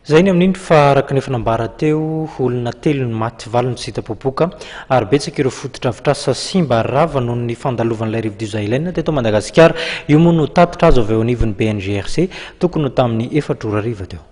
Izay ny amin'iny fa araka ny efa nambara teo, olona telo no maty, valo no tsy hita popoka ary betsaka ireo fotodrafitrasa simba ary rava noho ny fandalovan'ilay rivodoza Helene teto Madagasikara. Io moa no tatitra azo avy eo anivon'ny BNGRC tokony ho tamin'ny efatra ora hariva teo.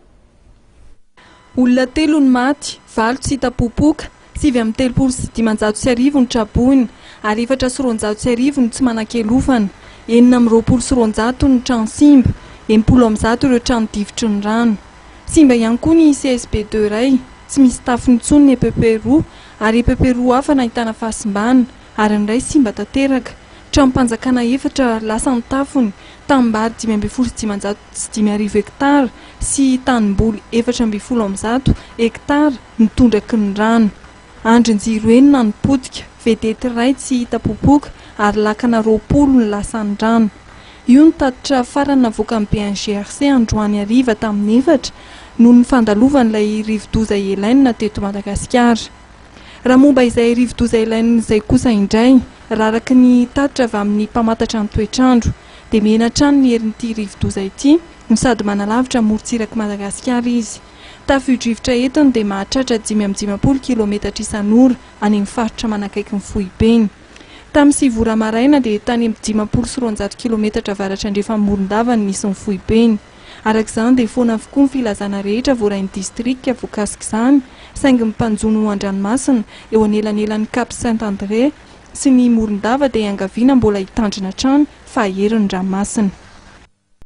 Olona telo no maty, valo tsy hita popoka, 1539 no traboina ary 1204 no tsy manan-kialofana, 226 ny trano simba, 160 ireo trano difotry ny rano. Simba ihany koa ny CSB deux iray, tsy misy tafo intsony ny EPP roa ary EPP roa hafa nahitana fahasimbana ary ny iray simba tanteraka. Tranom-panjakana efatra lasa ny tafony, tanimbary 515 hektara sy tanimboly 114 hektara no tondraky ny rano. Andrin-jiro enina no potika, vedety iray tsy hita popoka ary lakana 20 no lasan'ny rano. Io no tatitra farany navoakan'ny BNGRC androany hariva tamin'ny efatra noho ny fandalovan'ilay rivodoza Helene teto Madagasikara. Raha momba izay rivodoza Helene izay kosa indray, raha araka ny tatitra avy amin'ny mpamantatra ny toetr'andro, dia mihena hatrany ny herin'ity rivodoza ity no sady manalavitra ny morontsirak'i Madagasikara izy. Tafio-drivotra entiny dia mahatratra 55 kilometatra isan'ora any amin'ny faritra manakaiky ny foibeny. Tamin'ny sivy ora maraina dia tany amin'ny 250 kilometatra avaratra andrefan'i Morondava no nisy ny foibeny. Araka izany dia foana avokoa ny filazana rehetra voarain'ny distrika voakasik'izany saingy ny mpanjono an-dranomasina eo anelanelan'ny Cap Saint André sy ny Morondava dia iangaviana mbola hitandrina hatrany fa hahery ny ranomasina.